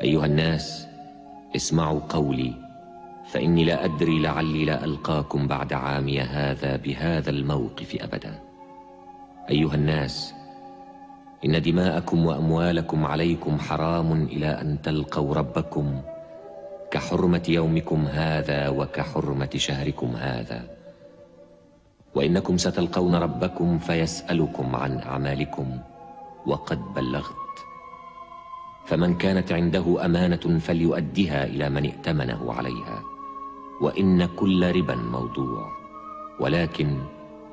أيها الناس، اسمعوا قولي، فإني لا أدري لعلي لا ألقاكم بعد عامي هذا بهذا الموقف أبدا. أيها الناس، إن دماءكم وأموالكم عليكم حرام إلى أن تلقوا ربكم، كحرمة يومكم هذا وكحرمة شهركم هذا. وإنكم ستلقون ربكم فيسألكم عن أعمالكم، وقد بلغت. فمن كانت عنده أمانة فليؤدها إلى من ائتمنه عليها، وإن كل ربا موضوع، ولكن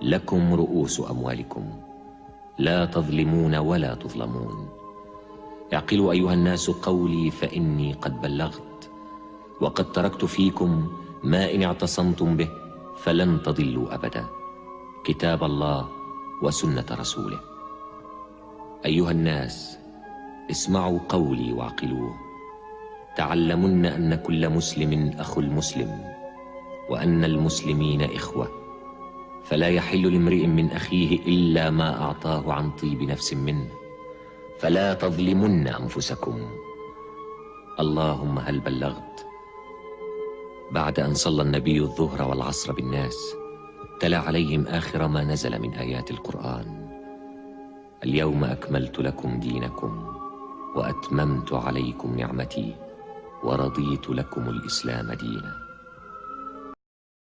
لكم رؤوس أموالكم، لا تظلمون ولا تظلمون. اعقلوا أيها الناس قولي، فإني قد بلغت، وقد تركت فيكم ما إن اعتصمتم به فلن تضلوا أبدا، كتاب الله وسنة رسوله. أيها الناس، اسمعوا قولي واعقلوه. تعلمن أن كل مسلم أخو المسلم، وأن المسلمين إخوة، فلا يحل لامرئ من أخيه إلا ما أعطاه عن طيب نفس منه، فلا تظلمن أنفسكم. اللهم هل بلغت؟ بعد أن صلى النبي الظهر والعصر بالناس، تلا عليهم آخر ما نزل من آيات القرآن: اليوم أكملت لكم دينكم، وأتممت عليكم نعمتي، ورضيت لكم الإسلام دينا.